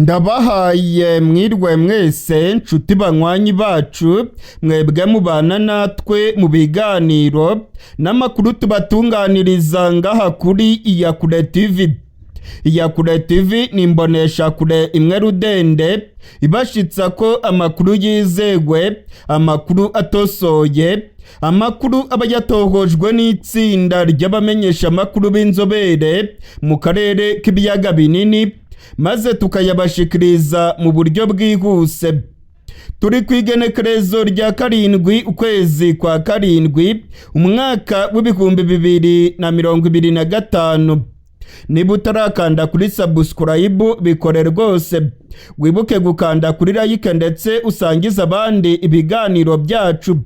Ndabahaye mwirwe mwese, nshuti banywanyi bacu, mwebwe mubana natwe mu biganiro n'amakuru tubatunganiriza ngaha kuri Iyakure TV. Iyakure TV ni imboneshakure imwe rudende ibashitsa ko amakuru yizewe, amakuru atosoye, amakuru aba yatohojwe n'itsinda ry'abamenyeshamakuru b'inzobere mu karere k'ibiyaga binini, maze tukayabashikiriza mu buryo bwihuse. Turi ku igenekerezo rya 7 ukwezi kwa 7 umwaka w'2025. Niba utarakanda kuri subscribe, bikore rwose, wibuke gukanda kuri like ndetse usangize abandi ibiganiro byacu.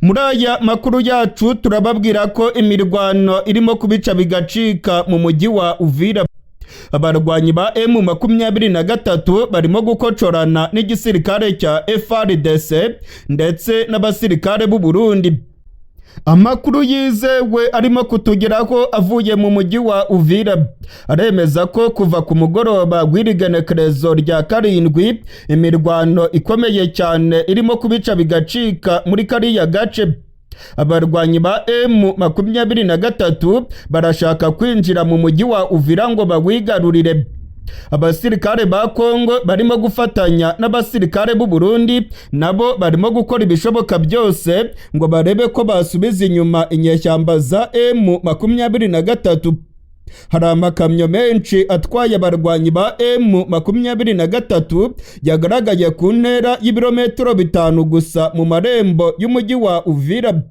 Muri aya makuru yacu turababwira ko imirwano irimo kubica bigacika mu mujyi wa Uvira. Abarwanyi ba M23 barimo gukocorana n'igisirikare cya FARDC ndetse n'abasirikare b'u Burundi. Amakuru yizewe arimo kutugeraho avuye mu mujyi wa Uvira aremeza ko kuva ku mugoroba w'irigenekerezo rya 7 imirwano ikomeye cyane irimo kubica bigacika muri kariya gace. Abarwanyi ba M23 barashaka kwinjira mu mujyi wa Uvira ngo bawigarurire. Abasirikare ba Kongo barimo gufatanya n'abasirikare b'u Burundi nabo barimo gukora ibishoboka byose ngo barebe ko basubiza inyuma inyeshyamba za M23. Hari amakamyo menshi atwaye abarwanyi ba M23 yagaragaye ku ntera y'ibirometero 5 gusa mu marembo y'umujyi wa Uvira.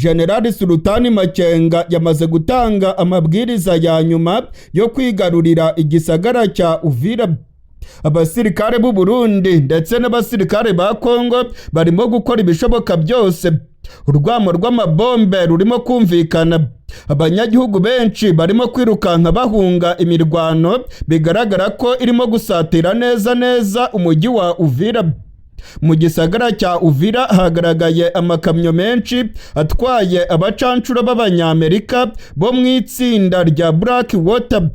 Generali Sultani Makenga yamaze gutanga amabwiriza ya nyuma yo kwigarurira igisagara cya Uvira. Abasirikare b'u Burundi ndetse n'abasirikare ba Kongo barimo gukora ibishoboka byose. Urwamo rw'amabombe rurimo kumvikana. Abanyagihugu benshi barimo kwirukanka bahunga imirwano, bigaragara ko irimo gusatira neza neza umujyi wa Uvira. Mu gisagara cya Uvira hagaragaye amakamyo menshi atwaye abacancuro b'Abanyamerika bo mu itsinda rya Black Water.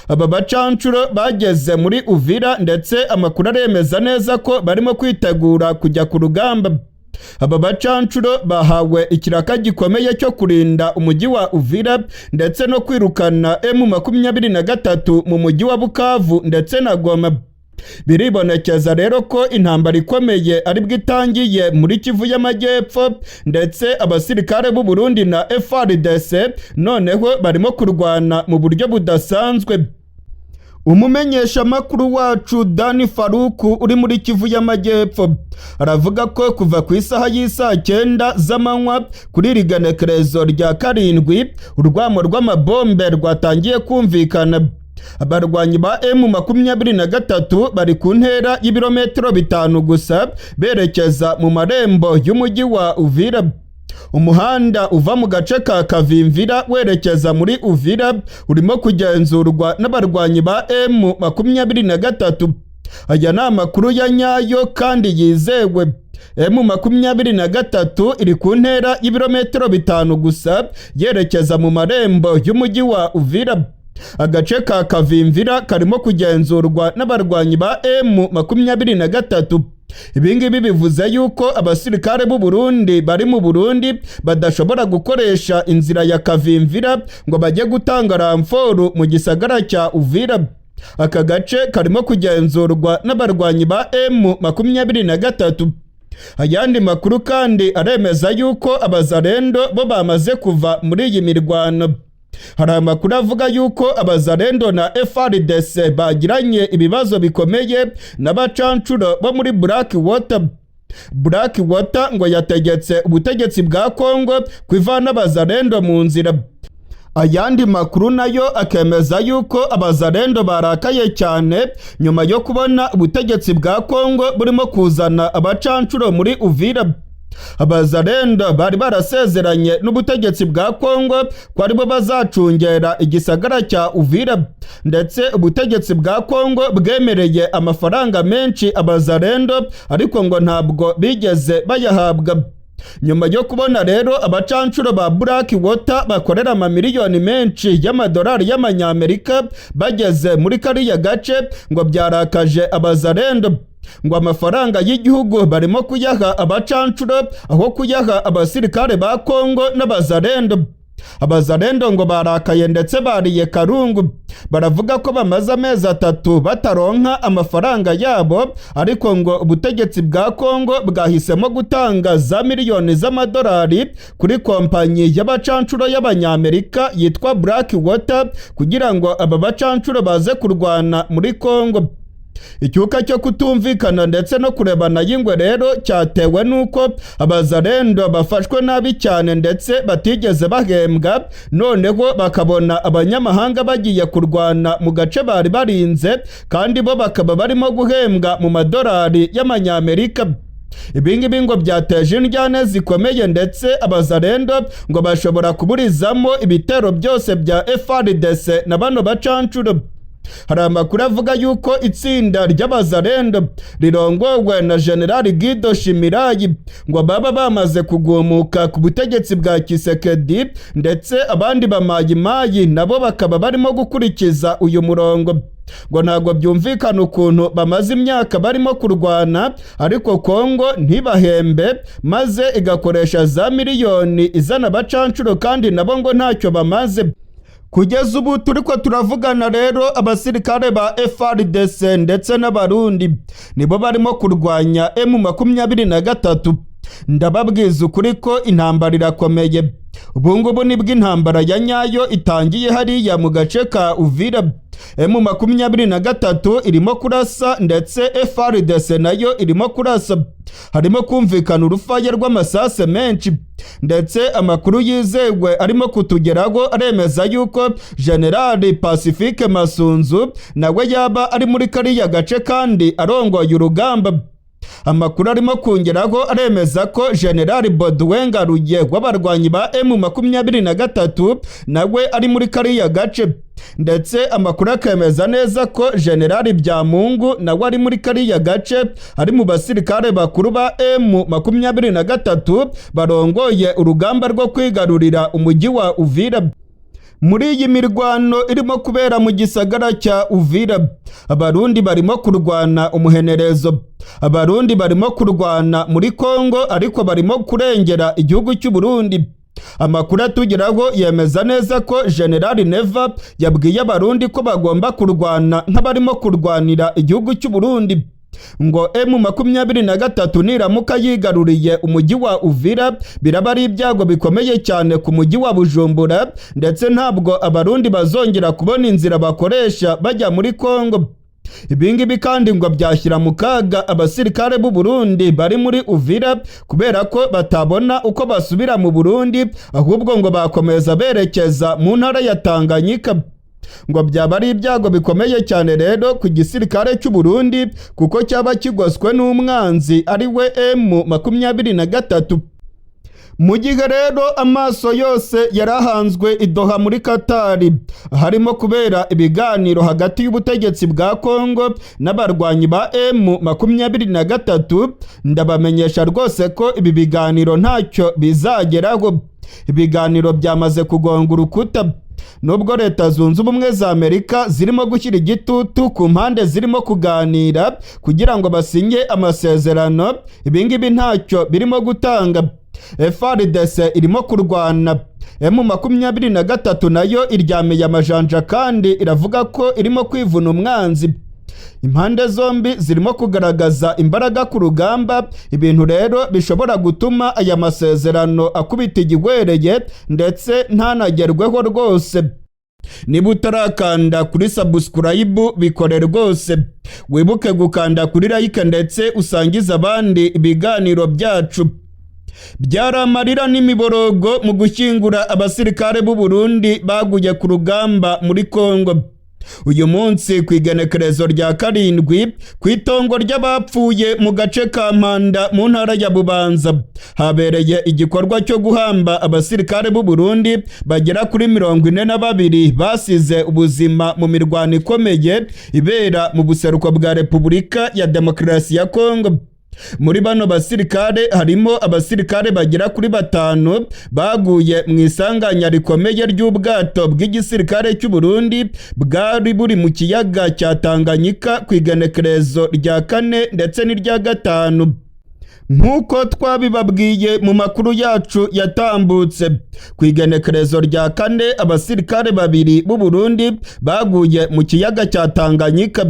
Aba bacancuro bageze muri Uvira ndetse amakuru aremeza neza ko barimo kwitegura kujya ku rugamba. Aba bacancuro bahawe ikiraka gikomeye cyo kurinda umujyi wa Uvira ndetse no kwirukana M23 mu mujyi wa Bukavu ndetse na Goma. Biribonekeza rero ko intambara ikomeye aribwo itangiye muri Kivu y'Amajyepfo, ndetse abasirikare b'u Burundi na FARDC noneho barimo kurwana mu buryo budasanzwe. Umumenyeshamakuru wacu Dani Faruku uri muri Kivu y'Amajyepfo aravuga ko kuva ku isaha y'isaa 9 z'amanywa kuri iri genekerezo rya 7 urwamo rw'amabombe rwatangiye kumvikana. Abarwanyi ba M23 bari ku ntera y'ibirometero 5 gusa berekeza mu marembo y'umujyi wa Uvira. Umuhanda uva mu gace ka Kavimvira werekeza muri Uvira urimo kugenzurwa n'abarwanyi ba M23. Aya ni amakuru ya nyayo kandi yizewe. M23 iri ku ntera y'ibirometero 5 gusa yerekeza mu marembo y'umujyi wa Uvira. Agace ka Kavimvira karimo kugenzurwa n'abarwanyi ba M23. Ibingibi bivuze yuko abasirikare b'u Burundi bari mu Burundi badashobora gukoresha inzira ya Kavimvira ngo bajye gutanga ramforu mu gisagara cya Uvira. Aka gace karimo kugenzurwa n'abarwanyi ba M23. Ayandi makuru kandi aremeza yuko abazarendo bo bamaze kuva muri iyi mirwano. Hari amakuru avuga yuko abazarendo na FARDC bagiranye ibibazo bikomeye n'abacancuro bo muri Black Water. Black Water ngo yategetse ubutegetsi bwa Kongo kwivana abazarendo mu nzira. Ayandi makuru nayo akemeza yuko abazarendo barakaye cyane nyuma yo kubona ubutegetsi bwa Kongo burimo kuzana abacancuro muri Uvira. Abazarendo bari barasezeranye n'ubutegetsi bwa Kongo ko aribo bazacungera igisagara cya Uvira, ndetse ubutegetsi bwa Kongo bwemereye amafaranga menshi abazarendo, ariko ngo ntabwo bigeze bayahabwa. Nyuma yo kubona rero abacancuro ba Black Water bakorera amamiliyoni menshi y'amadolari y'amanyamerika bageze muri kariya gace, ngo byarakaje Abazarendo. Ngo amafaranga y'igihugu barimo kuyaha abacancuro aho kuyaha abasirikare ba Kongo n'Abazarendo. Abazarendo ngo barakaye ndetse bariye karungu, baravuga ko bamaze amezi 3 bataronka amafaranga yabo, ariko ngo ubutegetsi bwa Kongo bwahisemo gutanga za miliyoni z'amadolari kuri kompanyi y'abacancuro y'Abanyamerika yitwa Black Water kugira ngo aba bacancuro baze kurwana muri Kongo. Icyuka cyo kutumvikana ndetse no kurebana y'ingwe rero cyatewe n'uko Abazarendo bafashwe nabi cyane ndetse batigeze bahembwa, noneho bakabona abanyamahanga bagiye kurwana mu gace bari barinze kandi bo bakaba barimo guhembwa mu madolari y'amanyamerika. Ibingibi ngo byateje indyane zikomeye, ndetse Abazarendo ngo bashobora kuburizamo ibitero byose bya FARDC na bano bacancuro. Hari amakuru avuga yuko itsinda ry'Abazarendo rirongowe na General Guido Shimirayi ngo baba bamaze kugumuka ku butegetsi bwa Kisekedi, ndetse abandi bamayimayi nabo bakaba barimo gukurikiza uyu murongo. Ngo ntabwo byumvikana ukuntu bamaze imyaka barimo kurwana ariko Kongo ntibahembe, maze igakoresha za miliyoni izana abacancuro kandi nabo ngo ntacyo bamaze. Kugeza ubu turiko turavugana rero, abasirikare ba FARDC ndetse n'Abarundi nibo barimo kurwanya M23. Ndababwiza ukuri ko intambara irakomeye. Ubu ngubu nibwo intambara ya nyayo itangiye hariya mu gace ka Uvira. M23 irimo kurasa ndetse FARDC nayo irimo kurasa. Harimo kumvikana urufaya rw'amasase menshi, ndetse amakuru yizewe arimo kutugeraho aremeza yuko General Pacifique Masunzu nawe yaba ari muri kariya gace kandi arongoye urugamba. Amakuru arimo kongeraho aremeza ko General Baudouin Ngaruye w'abarwanyi ba M23 nawe ari muri kariya gace, ndetse amakuru akemeza neza ko General Byamungu nawe ari muri kariya gace, ari mu basirikare bakuru ba M23 barongoye urugamba rwo kwigarurira umujyi wa Uvira. Muri iyi mirwano irimo kubera mu gisagara cya Uvira, Abarundi barimo kurwana umuhenerezo. Abarundi barimo kurwana muri Kongo ariko barimo kurengera igihugu cy'u Burundi. Amakuru atugeraho yemeza neza ko General Neva yabwiye Abarundi ko bagomba kurwana nk'abarimo kurwanira igihugu cy'u Burundi. Ngo M23 niramuka yigaruriye umujyi wa Uvira, biraba ari ibyago bikomeye cyane ku mujyi wa Bujumbura, ndetse ntabwo Abarundi bazongera kubona inzira bakoresha bajya muri Kongo. Ibingibi kandi ngo byashyira mu kaga abasirikare b'u Burundi bari muri Uvira, kubera ko batabona uko basubira mu Burundi, ahubwo ngo bakomeza berekeza mu ntara ya Tanganyika. Ngo byaba ari ibyago bikomeye cyane rero ku gisirikare cy'u Burundi, kuko cyaba kigoswe n'umwanzi ari we M23. Mu gihe rero amaso yose yarahanzwe i Doha muri Katari, harimo kubera ibiganiro hagati y'ubutegetsi bwa Kongo n'abarwanyi ba M23, ndabamenyesha rwose ko ibi biganiro ntacyo bizageraho. Ibiganiro byamaze kugonga urukuta. Nubwo Leta Zunze Ubumwe za Amerika zirimo gushyira igitutu ku mpande zirimo kuganira kugira ngo basinye amasezerano, ibingibi ntacyo birimo gutanga. FARDC irimo kurwana, M23 nayo iryamiye amajanja kandi iravuga ko irimo kwivuna umwanzi. Impande zombi zirimo kugaragaza imbaraga ku rugamba, ibintu rero bishobora gutuma aya masezerano akubita igihwereye ndetse ntanagerweho rwose. Niba utarakanda kuri subscribe, bikore rwose, wibuke gukanda kuri like ndetse usangize abandi ibiganiro byacu. Byari amarira n'imiborogo mu gushyingura abasirikare b'u Burundi baguye ku rugamba muri Kongo. Uyu munsi ku igenekerezo rya 7, ku itongo ry'abapfuye mu gace ka Mpanda mu ntara ya Bubanza, habereye igikorwa cyo guhamba abasirikare b'u Burundi bagera kuri 42 basize ubuzima mu mirwano ikomeye ibera mu buseruko bwa Repubulika ya Demokarasi ya Kongo. Muri bano basirikare harimo abasirikare bagera kuri 5 baguye mu isanganya rikomeye ry'ubwato bw'igisirikare cy'u Burundi bwari buri mu kiyaga cya Tanganyika ku igenekerezo rya 4 ndetse n'irya 5. Nk'uko twabibabwiye mu makuru yacu yatambutse, ku igenekerezo rya 4 abasirikare 2 b'u Burundi baguye mu kiyaga cya Tanganyika.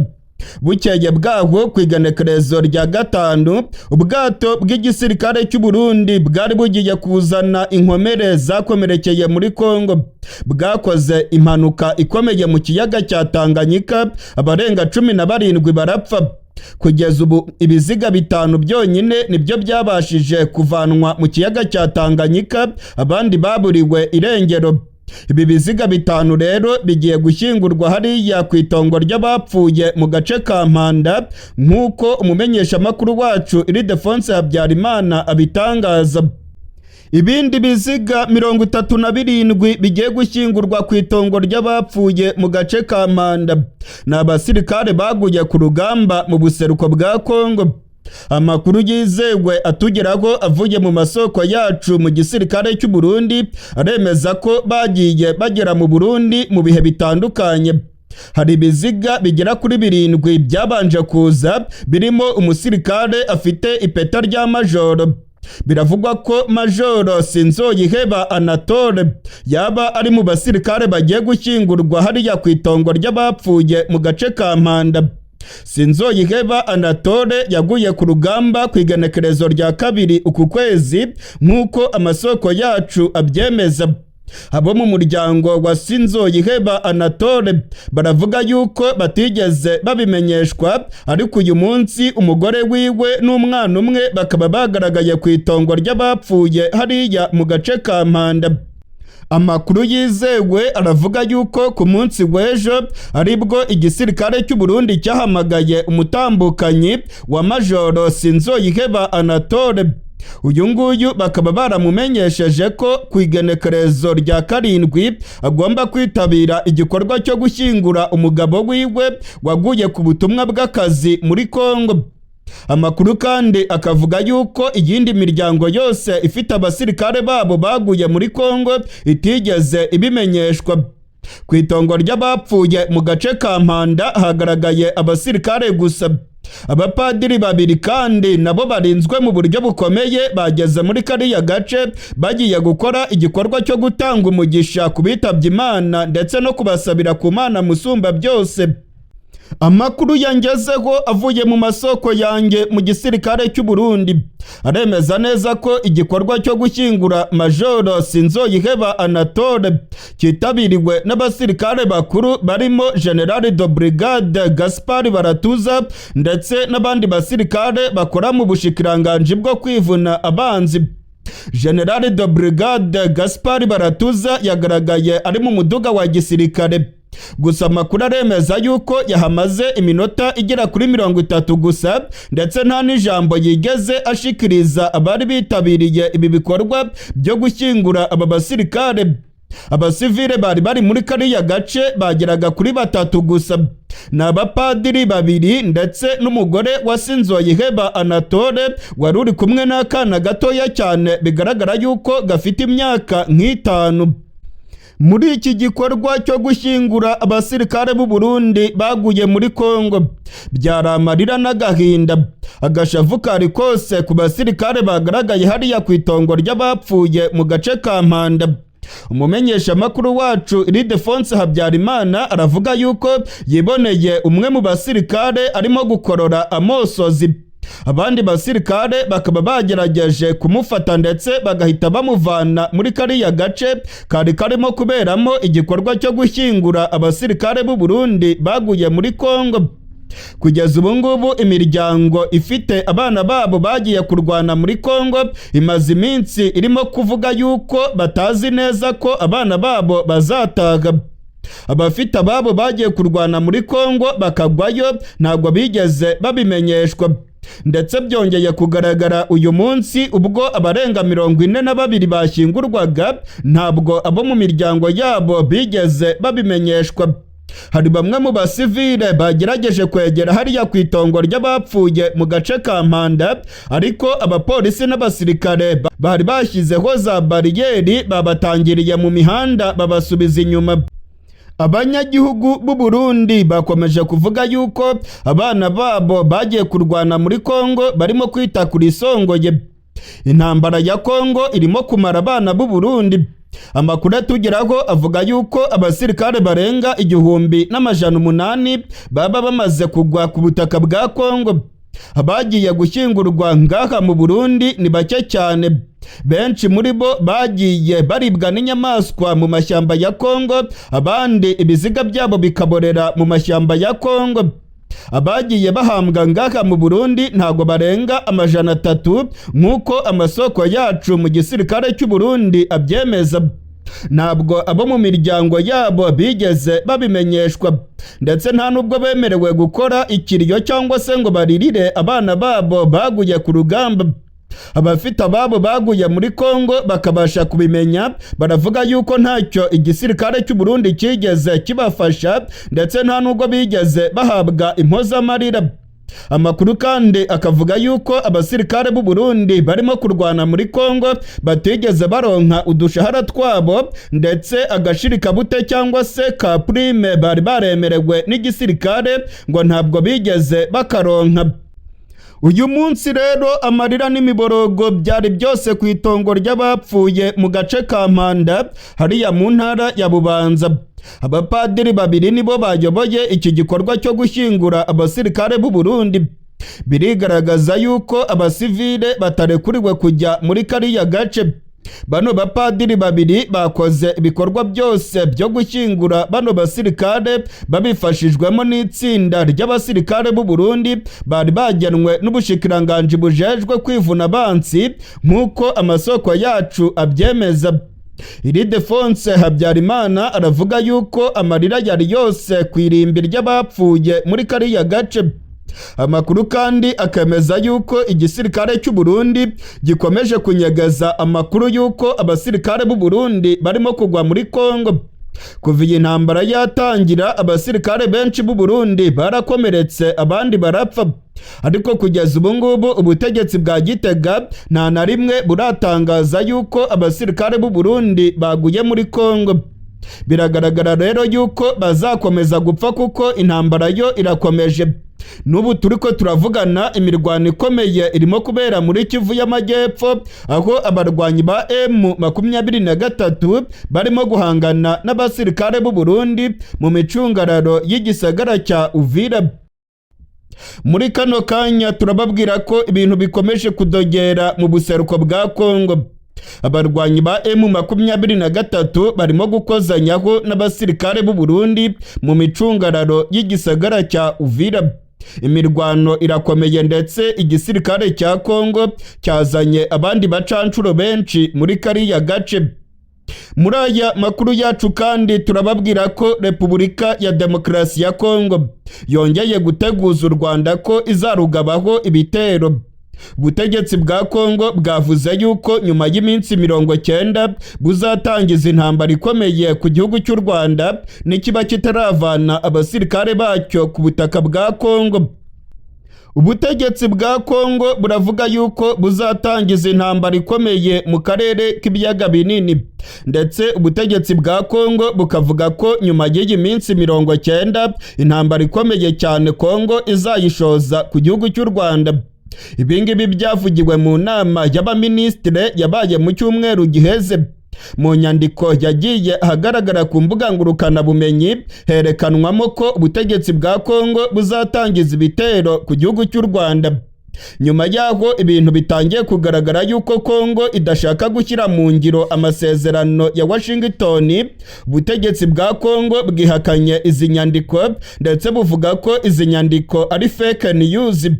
Bukeye bwaho ku igenekerezo rya 5 ubwato bw'igisirikare cy'u Burundi bwari bugiye kuzana inkomere zakomerekeye muri Kongo bwakoze impanuka ikomeye mu kiyaga cya Tanganyika, abarenga 17 barapfa. Kugeza ubu ibiziga 5 byonyine nibyo byabashije kuvanwa mu kiyaga cya Tanganyika, abandi baburiwe irengero. Ibi biziga 5 rero bigiye gushyingurwa hariya ku itongo ry'abapfuye mu gace ka Mpanda, nk'uko umumenyeshamakuru wacu Ildefonse Habyarimana abitangaza. Ibindi biziga 37 bigiye gushyingurwa ku itongo ry'abapfuye mu gace ka Mpanda ni abasirikare baguye ku rugamba mu buseruko bwa Kongo. Amakuru yizewe atugeraho avuye mu masoko yacu mu gisirikare cy'u Burundi aremeza ko bagiye bagera mu Burundi mu bihe bitandukanye. Hari ibiziga bigera kuri 7 byabanje kuza birimo umusirikare afite ipeta rya majoro. Biravugwa ko Majoro Sinzoyiheba Anatole yaba ari mu basirikare bagiye gushyingurwa hariya ku itongo ry'abapfuye mu gace ka Mpanda. Sinzoyiheba Anatole yaguye ku rugamba ku igenekerezo rya 2 uku kwezi, nk'uko amasoko yacu abyemeza. Abo mu muryango wa Sinzoyiheba Anatole baravuga yuko batigeze babimenyeshwa, ariko uyu munsi umugore wiwe n'umwana umwe bakaba bagaragaye ku itongo ry'abapfuye hariya mu gace ka Mpanda. Amakuru yizewe aravuga yuko ku munsi w'ejo aribwo igisirikare cy'u Burundi cyahamagaye umutambukanyi wa Majoro Sinzoyiheba Anatole. Uyu nguyu bakaba baramumenyesheje ko ku igenekerezo rya 7 agomba kwitabira igikorwa cyo gushyingura umugabo wiwe waguye ku butumwa bw'akazi muri Kongo. Amakuru kandi akavuga yuko iyindi miryango yose ifite abasirikare babo baguye muri Kongo itigeze ibimenyeshwa. Ku itongo ry'abapfuye mu gace ka Mpanda hagaragaye abasirikare gusa. Abapadiri 2 kandi nabo barinzwe mu buryo bukomeye bageze muri kariya gace bagiye gukora igikorwa cyo gutanga umugisha ku bitabye Imana ndetse no kubasabira ku Mana musumba byose. Amakuru yangezeho avuye mu masoko yanjye mu gisirikare cy'u Burundi aremeza neza ko igikorwa cyo gushyingura Majoro Sinzoyiheba Anatole cyitabiriwe n'abasirikare bakuru barimo General de Brigade Gaspard Baratuza ndetse n'abandi basirikare bakora mu bushikiranganji bwo kwivuna abanzi. General de Brigade Gaspard Baratuza yagaragaye ari mu muduga wa gisirikare. Gusa amakuru aremeza yuko yahamaze iminota igera kuri 30 gusa, ndetse nta n'ijambo yigeze ashikiriza abari bitabiriye ibi bikorwa byo gushyingura aba basirikare. Abasivile bari bari muri kariya gace bageraga kuri 3 gusa, ni abapadiri 2 ndetse n'umugore wa Sinzoyiheba Anatole wari uri kumwe n'akana gatoya cyane bigaragara yuko gafite imyaka nk'itanu. Muri iki gikorwa cyo gushyingura abasirikare b'u Burundi baguye muri Kongo byari amarira n'agahinda, agashavu kari kose ku basirikare bagaragaye hariya ku itongo ry'abapfuye mu gace ka Mpanda. Umumenyeshamakuru wacu Ildefonse Habyarimana aravuga yuko yiboneye umwe mu basirikare arimo gukorora amosozi. Abandi basirikare bakaba bagerageje kumufata ndetse bagahita bamuvana muri kariya gace kari karimo kuberamo igikorwa cyo gushyingura abasirikare b'u Burundi baguye muri Kongo. Kugeza ubu ngubu imiryango ifite abana babo bagiye kurwana muri Kongo imaze iminsi irimo kuvuga yuko batazi neza ko abana babo bazataha. Abafite ababo bagiye kurwana muri Kongo bakagwayo ntabwo bigeze babimenyeshwa, ndetse byongeye kugaragara uyu munsi ubwo abarenga 42 bashyingurwaga ntabwo abo mu miryango yabo bigeze babimenyeshwa. Hari bamwe mu basivile bagerageje kwegera hariya ku itongo ry'abapfuye mu gace ka Mpanda, ariko abapolisi n'abasirikare bari bashyizeho za bariyeri babatangiriye mu mihanda, babasubiza inyuma. Abanyagihugu b'u Burundi bakomeje kuvuga yuko abana babo bagiye kurwana muri Kongo barimo kwita kuri isongoye. Intambara ya Kongo irimo kumara abana b'u Burundi. Amakuru atugeraho avuga yuko abasirikare barenga 1800 baba bamaze kugwa ku butaka bwa Kongo. Abagiye gushyingurwa ngaha mu Burundi ni bake cyane. Benshi muri bo bagiye baribwa n'inyamaswa mu mashyamba ya Kongo, abandi ibiziga byabo bikaborera mu mashyamba ya Kongo. Abagiye bahambwa ngaha mu Burundi ntago barenga 300, nk'uko amasoko yacu mu gisirikare cy'u Burundi abyemeza. Ntabwo abo mu miryango yabo bigeze babimenyeshwa, ndetse nta nubwo bemerewe gukora ikiriyo cyangwa se ngo baririre abana babo baguye ku rugamba. Abafite ababo baguye muri Kongo bakabasha kubimenya baravuga yuko ntacyo igisirikare cy'u Burundi cyigeze kibafasha, ndetse nta nubwo bigeze bahabwa impozamarira. Amakuru kandi akavuga yuko abasirikare b'u Burundi barimo kurwana muri Kongo batigeze baronka udushahara twabo, ndetse agashirikabute cyangwa se ka prime bari baremerewe n'igisirikare ngo ntabwo bigeze bakaronka. Uyu munsi rero amarira n'imiborogo byari byose ku itongo ry'abapfuye mu gace ka Mpanda hariya mu ntara ya Bubanza. Abapadiri babiri nibo bayoboye iki gikorwa cyo gushyingura abasirikare b'u Burundi. Birigaragaza yuko abasivile batarekuriwe kujya muri kariya gace. Bano bapadiri babiri bakoze ibikorwa byose byo gushyingura bano basirikare babifashijwemo n'itsinda ry'abasirikare b'u Burundi bari bagenwe n'ubushikiranganji bujejwe kwivuna abansi, nk'uko amasoko yacu abyemeza. Ildefonse Habyarimana aravuga yuko amarira yari yose ku irimbi ry'abapfuye muri kariya gace. Amakuru kandi akemeza yuko igisirikare cy'u Burundi gikomeje kunyegeza amakuru yuko abasirikare b'u Burundi barimo kugwa muri Kongo. Kuva iyi ntambara yatangira, abasirikare benshi b'u Burundi barakomeretse, abandi barapfa, ariko kugeza ubu ngubu ubutegetsi bwa Gitega nta na rimwe buratangaza yuko abasirikare b'u Burundi baguye muri Kongo. Biragaragara rero yuko bazakomeza gupfa kuko intambara yo irakomeje. N'ubu turiko turavugana, imirwano ikomeye irimo kubera muri Kivu y'Amajyepfo, aho abarwanyi ba M23 barimo guhangana n'abasirikare b'u Burundi mu micungararo y'igisagara cya Uvira. Muri kano kanya turababwira ko ibintu bikomeje kudogera mu buseruko bwa Kongo. Abarwanyi ba M23 barimo gukozanyaho n'abasirikare b'u Burundi mu micungararo y'igisagara cya Uvira. Imirwano irakomeye, ndetse igisirikare cya Kongo cyazanye abandi bacancuro benshi muri kariya gace. Muri aya makuru yacu kandi turababwira ko Repubulika ya Demokarasi ya Kongo yongeye guteguza u Rwanda ko izarugabaho ibitero. Ubutegetsi bwa Kongo bwavuze yuko nyuma y'iminsi 90 buzatangiza intambara ikomeye ku gihugu cy'u Rwanda nikiba kitaravana abasirikare bacyo ku butaka bwa Kongo. Ubutegetsi bwa Kongo buravuga yuko buzatangiza intambara ikomeye mu karere k'ibiyaga binini, ndetse ubutegetsi bwa Kongo bukavuga ko nyuma y'iyi minsi 90 intambara ikomeye cyane Kongo izayishoza ku gihugu cy'u Rwanda. Ibi ngibi byavugiwe mu nama y'abaminisitire yabaye mu cyumweru giheze. Mu nyandiko yagiye ahagaragara ku mbuga ngurukanabumenyi herekanwamo ko ubutegetsi bwa Kongo buzatangiza ibitero ku gihugu cy'u Rwanda. Nyuma y'aho ibintu bitangiye kugaragara yuko Kongo idashaka gushyira mu ngiro amasezerano ya Washington, ubutegetsi bwa Kongo bwihakanye izi nyandiko, ndetse buvuga ko izi nyandiko ari fake news.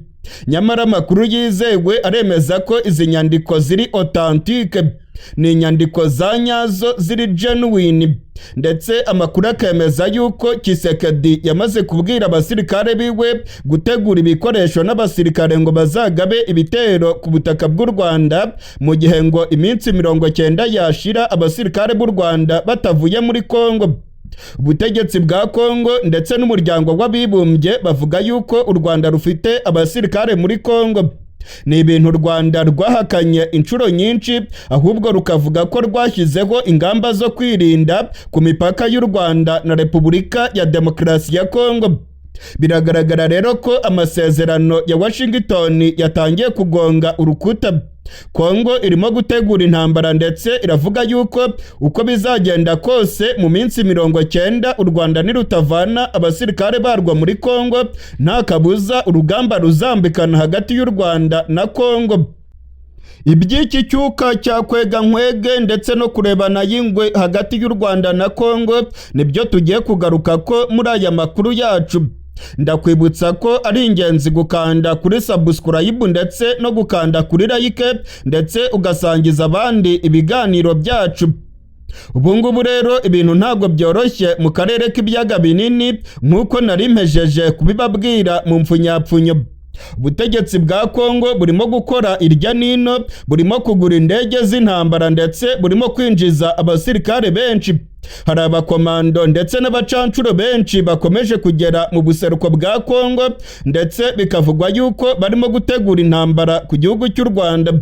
Nyamara amakuru yizewe aremeza ko izi nyandiko ziri authentique, ni inyandiko za nyazo ziri genuine, ndetse amakuru akemeza yuko Tshisekedi yamaze kubwira abasirikare biwe gutegura ibikoresho n'abasirikare ngo bazagabe ibitero ku butaka bw'u Rwanda mu gihe ngo iminsi 90 yashira abasirikare b'u Rwanda batavuye muri Kongo. Ubutegetsi bwa Kongo ndetse n'Umuryango w'Abibumbye bavuga yuko u Rwanda rufite abasirikare muri Kongo. Ni ibintu u Rwanda rwahakanye inshuro nyinshi, ahubwo rukavuga ko rwashyizeho ingamba zo kwirinda ku mipaka y'u Rwanda na Repubulika ya Demokarasi ya Kongo. Biragaragara rero ko amasezerano ya Washington yatangiye kugonga urukuta. Kongo irimo gutegura intambara, ndetse iravuga yuko uko bizagenda kose mu minsi 90 u Rwanda nirutavana abasirikare barwo muri Kongo, nta kabuza urugamba ruzambikana hagati y'u Rwanda na Kongo. Iby'iki cyuka cya kwega nkwege ndetse no kurebana y'ingwe hagati y'u Rwanda na Kongo nibyo tugiye kugaruka ko muri aya makuru yacu. Ndakwibutsa ko ari ingenzi gukanda kuri subscribe ndetse no gukanda kuri like, ndetse ugasangiza abandi ibiganiro byacu. Ubu ngubu rero ibintu ntabwo byoroshye mu karere k'Ibiyaga Binini, nk'uko nari mpejeje kubibabwira mu mpfunyapfunyo. Ubutegetsi bwa Kongo burimo gukora irya nino, burimo kugura indege z'intambara, ndetse burimo kwinjiza abasirikare benshi. Hari abakomando ndetse n'abacancuro benshi bakomeje kugera mu buseruko bwa Kongo, ndetse bikavugwa yuko barimo gutegura intambara ku gihugu cy'u Rwanda.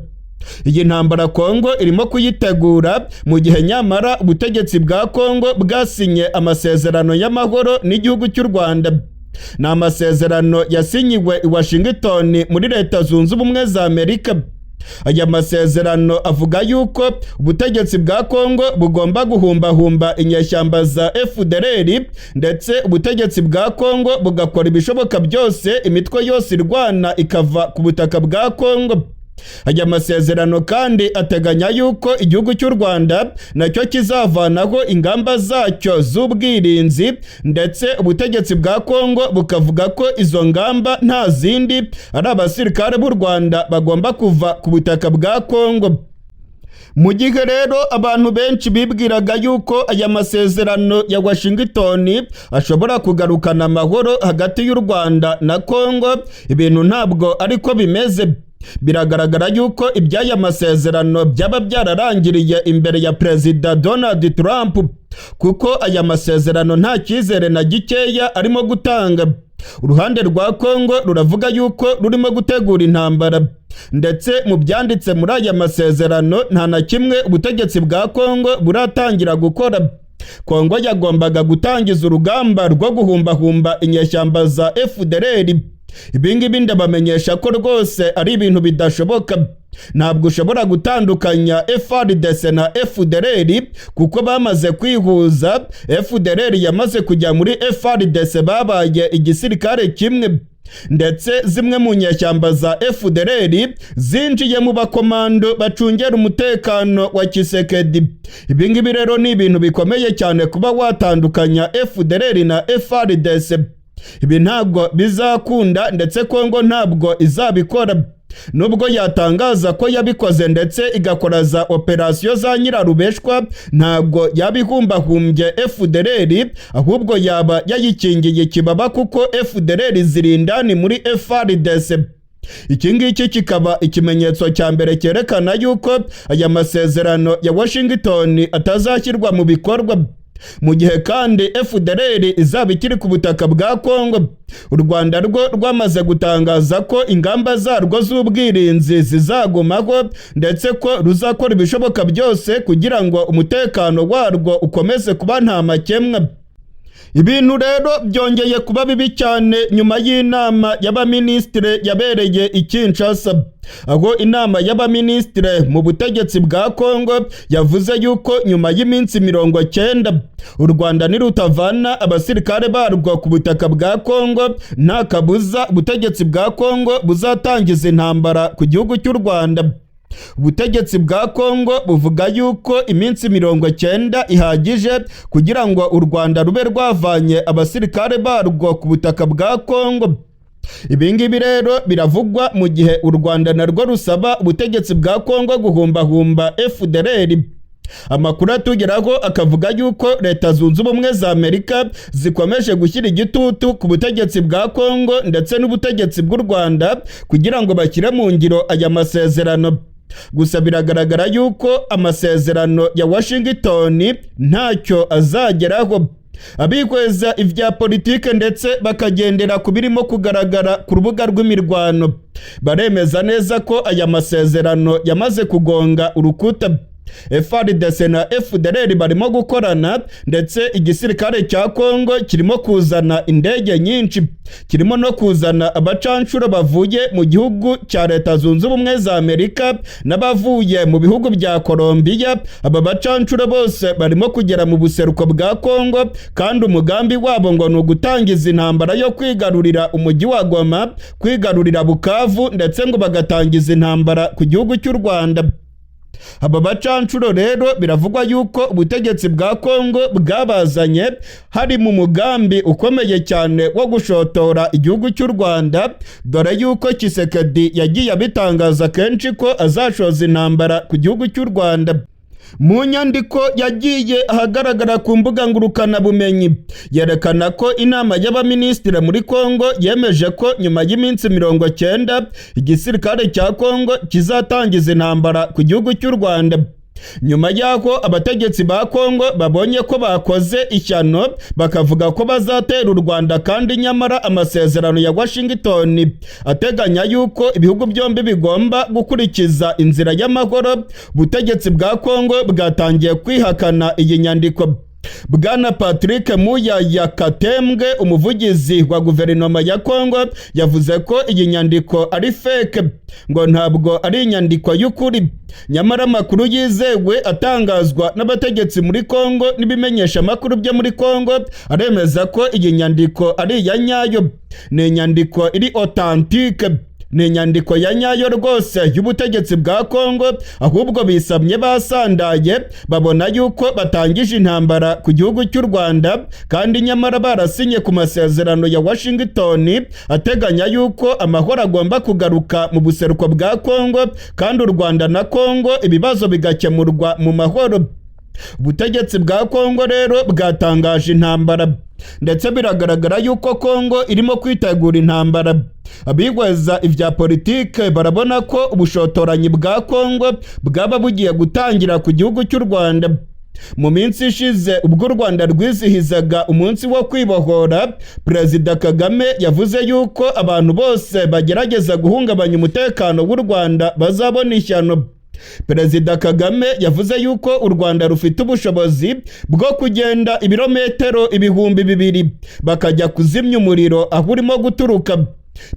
Iyi ntambara Kongo irimo kuyitegura mu gihe nyamara ubutegetsi bwa Kongo bwasinye amasezerano y'amahoro n'igihugu cy'u Rwanda. Ni amasezerano yasinyiwe i Washington muri Leta Zunze Ubumwe za Amerika. Aya masezerano avuga yuko ubutegetsi bwa Kongo bugomba guhumbahumba inyeshyamba za FDLR, ndetse ubutegetsi bwa Kongo bugakora ibishoboka byose imitwe yose irwana ikava ku butaka bwa Kongo. Aya masezerano kandi ateganya yuko igihugu cy'u Rwanda nacyo kizavanaho ingamba zacyo z'ubwirinzi, ndetse ubutegetsi bwa Kongo bukavuga ko izo ngamba nta zindi ari abasirikare b'u Rwanda bagomba kuva ku butaka bwa Kongo. Mu gihe rero abantu benshi bibwiraga yuko aya masezerano ya Washington ashobora kugarukana amahoro hagati y'u Rwanda na Kongo, ibintu ntabwo ariko bimeze. Biragaragara yuko iby'aya masezerano byaba byararangiriye imbere ya Perezida Donald Trump, kuko aya masezerano nta cyizere na gikeya arimo gutanga. Uruhande rwa Kongo ruravuga yuko rurimo gutegura intambara, ndetse mu byanditse muri aya masezerano nta na kimwe ubutegetsi bwa Kongo buratangira gukora. Kongo yagombaga gutangiza urugamba rwo guhumbahumba inyeshyamba za FDLR. Ibi ngibi ndabamenyesha ko rwose ari ibintu bidashoboka. Ntabwo ushobora gutandukanya FARDC na FDLR kuko bamaze kwihuza. FDLR yamaze kujya muri FARDC, babaye igisirikare kimwe, ndetse zimwe mu nyeshyamba za FDLR zinjiye mu bakomando bacungera umutekano wa Tshisekedi. Ibi ngibi rero ni ibintu bikomeye cyane kuba watandukanya FDLR na FARDC. Ibi ntabwo bizakunda, ndetse Kongo ntabwo izabikora nubwo yatangaza ko yabikoze ndetse igakora za operasiyo za nyirarubeshwa. Ntabwo yabihumbahumbye FDLR, ahubwo yaba yayikingiye ikibaba, kuko FDLR ziri indani muri FARDC. Iki ngiki kikaba ikimenyetso cya mbere cyerekana yuko aya masezerano ya Washington atazashyirwa mu bikorwa. Mu gihe kandi FDLR izaba ikiri ku butaka bwa Kongo, u Rwanda rwo rwamaze gutangaza ko ingamba zarwo z'ubwirinzi zizagumaho, ndetse ko ruzakora ibishoboka byose kugira ngo umutekano warwo ukomeze kuba nta makemwa. Ibintu rero byongeye kuba bibi cyane nyuma y'inama y'abaminisitiri yabereye i Kinshasa, aho inama y'abaminisitiri mu butegetsi bwa Kongo yavuze yuko nyuma y'iminsi 90 u Rwanda nirutavana abasirikare barwo ku butaka bwa Kongo, nta kabuza ubutegetsi bwa Kongo buzatangiza intambara ku gihugu cy'u Rwanda. Ubutegetsi bwa Kongo buvuga yuko iminsi 90 ihagije kugira ngo u Rwanda rube rwavanye abasirikare barwo ku butaka bwa Kongo. Ibi ngibi rero biravugwa mu gihe u Rwanda narwo rusaba ubutegetsi bwa Kongo guhumbahumba FDLR. Amakuru atugeraho akavuga yuko Leta Zunze Ubumwe za Amerika zikomeje gushyira igitutu ku butegetsi bwa Kongo ndetse n'ubutegetsi bw'u Rwanda kugira ngo bashyire mu ngiro aya masezerano. Gusa biragaragara yuko amasezerano ya Washington ntacyo azageraho. Abikweza ibya politike ndetse bakagendera ku birimo kugaragara ku rubuga rw'imirwano baremeza neza ko aya masezerano yamaze kugonga urukuta. FARDC na FDLR barimo gukorana, ndetse igisirikare cya Kongo kirimo kuzana indege nyinshi, kirimo no kuzana abacanshuro bavuye mu gihugu cya Leta Zunze Ubumwe za Amerika n'abavuye mu bihugu bya Colombia. Aba bacanshuro bose barimo kugera mu buseruko bwa Kongo, kandi umugambi wabo ngo ni ugutangiza intambara yo kwigarurira umujyi wa Goma, kwigarurira Bukavu, ndetse ngo bagatangiza intambara ku gihugu cy'u Rwanda. Aba bacanshuro rero biravugwa yuko ubutegetsi bwa Kongo bwabazanye hari mu mugambi ukomeye cyane wo gushotora igihugu cy'u Rwanda, dore yuko Tshisekedi yagiye abitangaza kenshi ko azashoza intambara ku gihugu cy'u Rwanda. Mu nyandiko yagiye ahagaragara ku mbuga ngurukanabumenyi yerekana ko inama y'abaminisitiri muri Kongo yemeje ko nyuma y'iminsi 90 igisirikare cya Kongo kizatangiza intambara ku gihugu cy'u Rwanda. Nyuma y'aho abategetsi ba Kongo babonye ko bakoze ishyano, bakavuga ko bazatera u Rwanda, kandi nyamara amasezerano ya Washington ateganya yuko ibihugu byombi bigomba gukurikiza inzira y'amahoro, ubutegetsi bwa Kongo bwatangiye kwihakana iyi nyandiko. Bwana Patrick Muyaya Katembwe, umuvugizi wa guverinoma ya Kongo, yavuze ko iyi nyandiko ari fake, ngo ntabwo ari inyandiko y'ukuri. Nyamara amakuru yizewe atangazwa n'abategetsi muri Kongo n'ibimenyesha amakuru byo muri Kongo aremeza ko iyi nyandiko ari iya nyayo. Ni inyandiko iri authentique, ni inyandiko ya nyayo rwose y'ubutegetsi bwa Kongo. Ahubwo bisamye basandaye, babona yuko batangije intambara ku gihugu cy'u Rwanda, kandi nyamara barasinye ku masezerano ya Washington ateganya yuko amahoro agomba kugaruka mu buseruko bwa Kongo, kandi u Rwanda na Kongo ibibazo bigakemurwa mu mahoro. Ubutegetsi bwa Kongo rero bwatangaje intambara, ndetse biragaragara yuko Kongo irimo kwitegura intambara. Abigweza ibya politike barabona ko ubushotoranyi bwa Kongo bwaba bugiye gutangira ku gihugu cy'u Rwanda. Mu minsi ishize, ubwo u Rwanda rwizihizaga umunsi wo kwibohora, Perezida Kagame yavuze yuko abantu bose bagerageza guhungabanya umutekano w'u Rwanda bazabona ishyano. Perezida Kagame yavuze yuko u Rwanda rufite ubushobozi bwo kugenda ibirometero 2000 bakajya kuzimya umuriro aho urimo guturuka.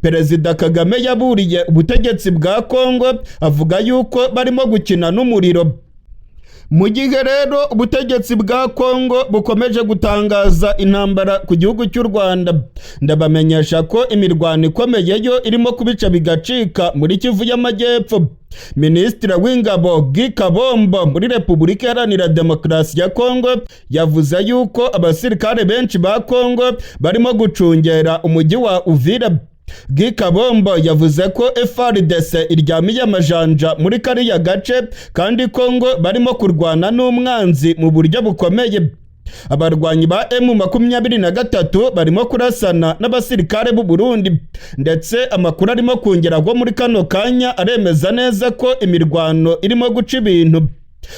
Perezida Kagame yaburiye ubutegetsi bwa Kongo, avuga yuko barimo gukina n'umuriro. Mu gihe rero ubutegetsi bwa Kongo bukomeje gutangaza intambara ku gihugu cy'u Rwanda, ndabamenyesha ko imirwano ikomeye yo irimo kubica bigacika muri Kivu y'Amajyepfo. Minisitiri w'Ingabo Guy Kabombo muri Repubulika Iharanira Demokarasi ya Kongo yavuze yuko abasirikare benshi ba Kongo barimo gucungera umujyi wa Uvira. Guy Kabombo yavuze ko FARDC iryamiye amajanja muri kariya gace, kandi Kongo barimo kurwana n'umwanzi mu buryo bukomeye. Abarwanyi ba M23 barimo kurasana n'abasirikare b'u Burundi, ndetse amakuru arimo kongeraho muri kano kanya aremeza neza ko imirwano irimo guca ibintu.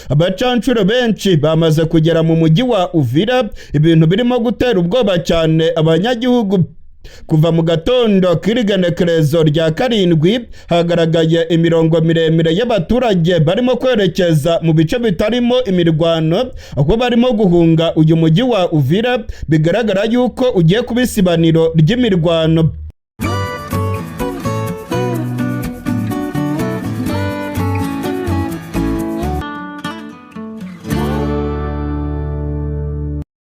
Abacanshuro benshi bamaze kugera mu mujyi wa Uvira, ibintu birimo gutera ubwoba cyane abanyagihugu. Kuva mu gatondo k'irigenekerezo rya 7 hagaragaye imirongo miremire y'abaturage barimo kwerekeza mu bice bitarimo imirwano, aho barimo guhunga uyu mujyi wa Uvira bigaragara yuko ugiye kuba isibaniro ry'imirwano.